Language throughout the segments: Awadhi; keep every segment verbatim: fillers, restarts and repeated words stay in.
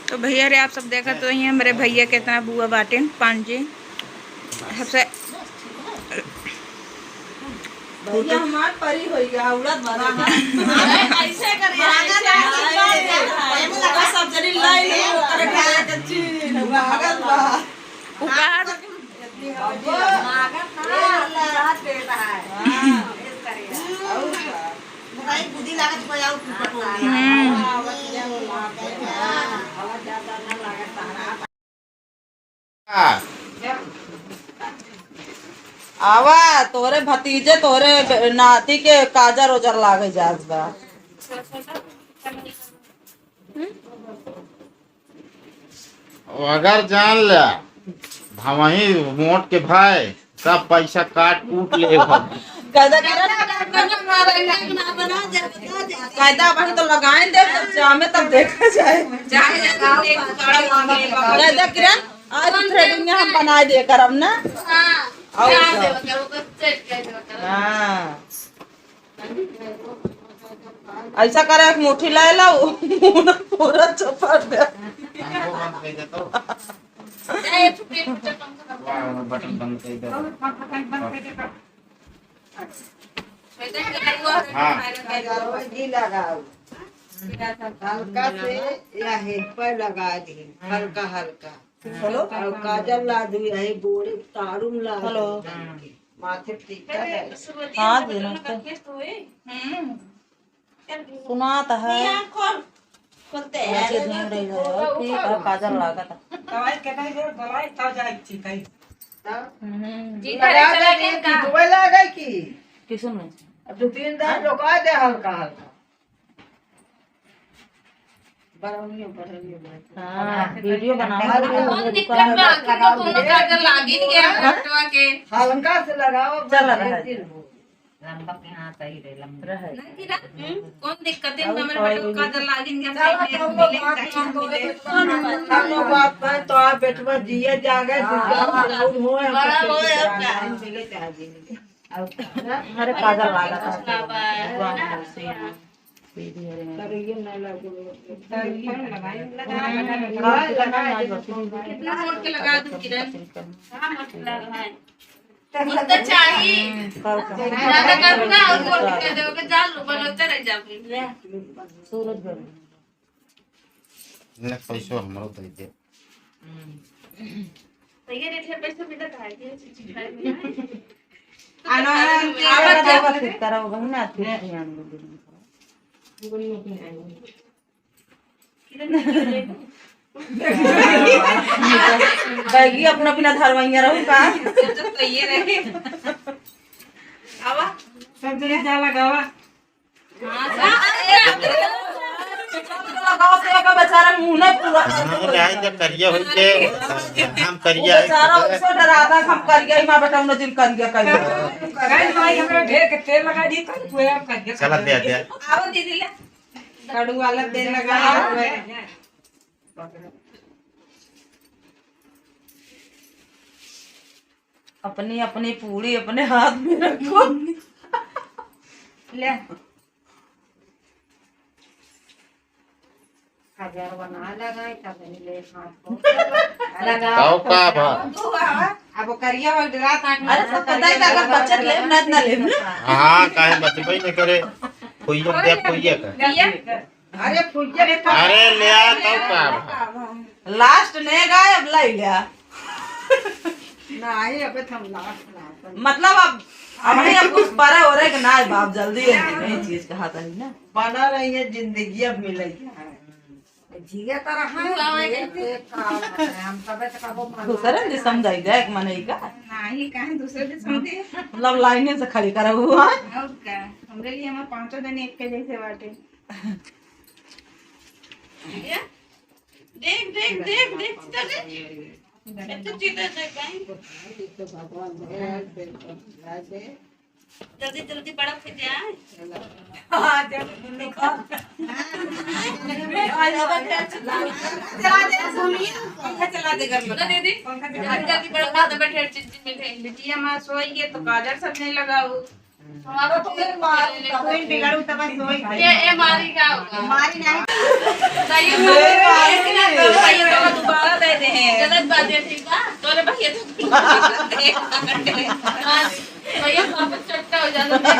तो भैया रे, आप सब देखत होइहैं, हमरे भैया केतना बुआ बाटेन, पांडे जी। सबसे भैया हमार परी होइया, उड़त बा। ऐसे करिए, ऐसे करिए। सब जनी लाई ली, ओकरे घरे के चीन, भागत बा। उ कहा आवा, तोरे भतीजे, तोरे बे-, नाती के काजर ओजर लागे जात बा। अगर जान ले, भवही मोट के भाई, सब पैसा काट कूट ले हम। कायदा किरण, कायदा वही तो लगाए दे, जब जामे तब देखा जाए। कायदा किरण, आज थ्रेडिंग हम बनाए दे करब ना। हाँ। और हाँ। ऐसा करे, एक मुट्ठी ले लो, पूरा, पूरा चपड़ दे। बटन बंद कर दो। हाँ। घी लगाओ। हल्का से या हेड पर लगा दी, हल्का हल्का। हेलो। और काजल ला दी, यही बोरे तारुम ला दी। हेलो। माथे टीका है। हाँ जी, नमस्ते। हम्म। सुनात है। खोलते हैं। नीचे धुन रही है, ठीक है, काजल लागत है। दवाई के नहीं दे, दवाई तब जाए ठीक है। हम्म। जी, लगा दे, दे, दे, का? दुबई लगा गई की? किसुन में? अब दो तीन दान हाँ? रोका दे हल्का हल्का। बढ़ाइए, बढ़ाइए, बढ़ाइए। हाँ, वीडियो बनाओ। कौन दिक्कत बा? आखिर तो दोनों काजल लागिन गया, हाँ? हटवा के। हल्का से लगाओ, बस चल रहा है। एक दिन हो। लंबा के, हाँ, सही रहे, लंबा। रहे। नहीं, किरण, हम्म, कौन दिक्कत है? और हमारे कोई बेटों का नहीं। काजल लागिन गया, चलो, मिले, हम लोग मिले, बात कहीं कर दो, मिले। एक बात, हम लोग बात करें तो आप बेटवा जिए जागे, हाँ। दूसरा लोग होए, हम बड़ा लोग होए, के अब क्या? मिले चाहे जी मिले। और हमारे काजल लागत है। बाबा। भगवान से यहाँ। कितना मोट के लगा दूं किरण? कहाँ मोट के लगा है? मोट तो चाहिए। ज्यादा कर ना, और मोट के दे, ओके, जान लो, बनोते रह जाओगे। सूरज बाबू। ले, पैसो हमरो दे दे। तो ये देखिए, पैसे मिलत है, ये चीज खाए में। आना है, आवा, आवा, आवा। फिर करो, वही ना, फिर ध्यान दो। बैगी अपना बिना धरवैया रहू का? तो ये रहे। आवा। सब जने जा लगावा। हाँ, लगाओ तो एका बेचारा मुंह नहीं पूरा कर हाँ, देता। जाए जब करिया होई के, हम करिया वो है। बेचारा उसको डराता, हम करिया ही माँ बेटा, उन्हें दिन करिया करिया। कल भाई हमरा ढेर के तेल लगा दी, कल कोया करिया। चला दे, दे। आओ दीदी ले। कड़ू वाला तेल लगा। अपनी, अपनी पूरी अपने हाथ में रखो। ले। काजर बना लगाए, तब ले हाथ को। लगाओ। तो का बा? अब वो करिया वाला डरा था कि अरे, सब पता ही था, अगर बचत लेब ना, इतना लेब ना। हाँ, काहे बचबे न करे। कोई दे, कोई का। अरे फुइया रे, अरे ले आ, तब का बा? लास्ट ने गाय अब लाई ले आ। नहीं, अबे तो हम लास्ट ना, अपन मतलब अब, अब नहीं, अब कुछ परा हो रहा है कि ना, बाप जल्दी है, नहीं चीज कहा था ही ना। बना रही है जिंदगी, अब मिलेगी। जिया तो रहा है, तू आवे ये के तो एक काम है, हम तबे तो कबो मना दूसरे ने समझाई जाए कि मने का। नहीं, काहे दूसरे ने समझे? मतलब लाइने से खड़ी करा हुआ है। और का, हमरे लिए हमारे पांचों दिन एक के जैसे बाटे। देख, देख, देख, देख, चल रे। ए, तू चीते देख, भाई। जल्दी, जल्दी बड़ा हो जाए। हाँ, जल्दी निकल। चला दे, सुनिए। पंखा चला दे घर में। ना दीदी, जल्दी, जल्दी बड़ा हो जाए, बैठे चिंचिन में। बिटिया माँ सोई गई तो काजर सब नहीं लगाओ। हमारा तो फिर मार, कोई बिगड़ू तब सोई। ये, ये मारी का होगा? मारी नहीं। सही में। भैया तो दोबारा दे दे हैं। गलत बात है, ठीक है? तोरे भैया तो भैया वापस चट्टा हो जाता है।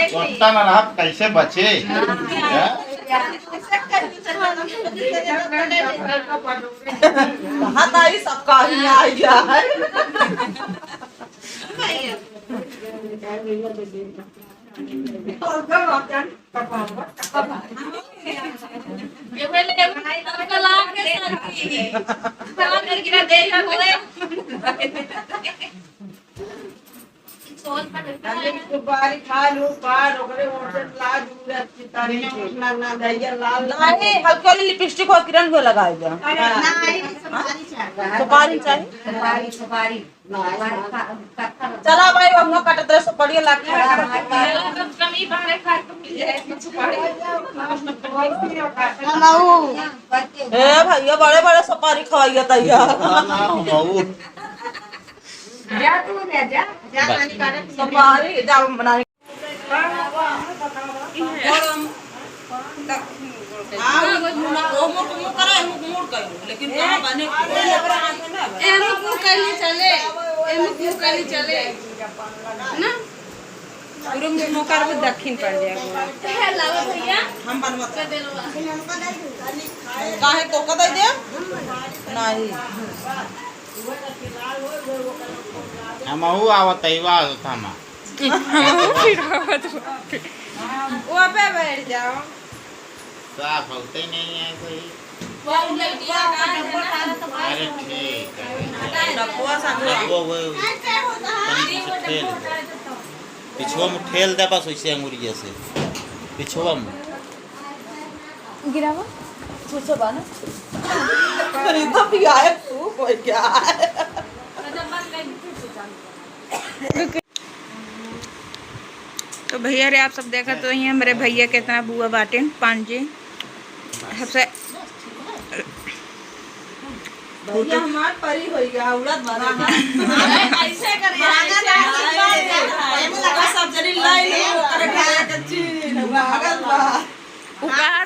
चट्टा ना रहा, कैसे बचे? हाँ। हैं? हाथ आई सबका ही आ गया है। अरे सुपारी खा लू, पान ओकरे ओर से ला दूर अच्छी तरह से। ना, ना, दैया लाल। नहीं, हल्की वाली लिपस्टिक और किरण को लगाए दे। अरे, नहीं, सुपारी चाही। सुपारी चाही? सुपारी, सुपारी। चला भाई, हम लोग कटत रहे, सुपारी ला के। हाँ, हाँ, हाँ। कम ही बाहर खा के मिल जाए, सुपारी। हम आऊ। ए भैया, बड़े बड़े सुपारी खवाइए तैयार। ना, ना, हम आऊ। जा तू ले जा, जा बस। पानी काढ़े। सुपारी, जा बनाने। हाँ, वो मुड़, वो मुड़, वो मुड़ करे, वो मुड़ करे, लेकिन कहाँ बने? एमे कुल कैली चले, एमे कुल कैली चले, ना? पूरे मुड़ कर वो दक्षिण पड़ जाएगा। लावा भैया। हम बनवा। काहे तो कदई दे? नहीं। हमहू आवत है, वाह, थामा। हमहू फिर आवत बा। वो पे बैठ जाओ। साफ होते नहीं है कोई। वो लड़किया का है ना? अरे ठीक है। डब्बा सा डब्बा वो तनी से ठेल दे। पिछुआ में ठेल दे बस वैसे अंगुरिया से। पिछुआ में। गिरावा, सोचो बा ना। अरे तो भी आए तू, कोई क्या है? तो भैया रे, आप सब देखत तो ही हमरे भैया कितना बुआ बाटेन, पांच जी। सबसे भैया हमार परी होई गया, उड़त बा। ऐसे कर, ऐसे कर। सब जनी लाइन में ओकरे खाए के चीज, भागत बा। उ कहा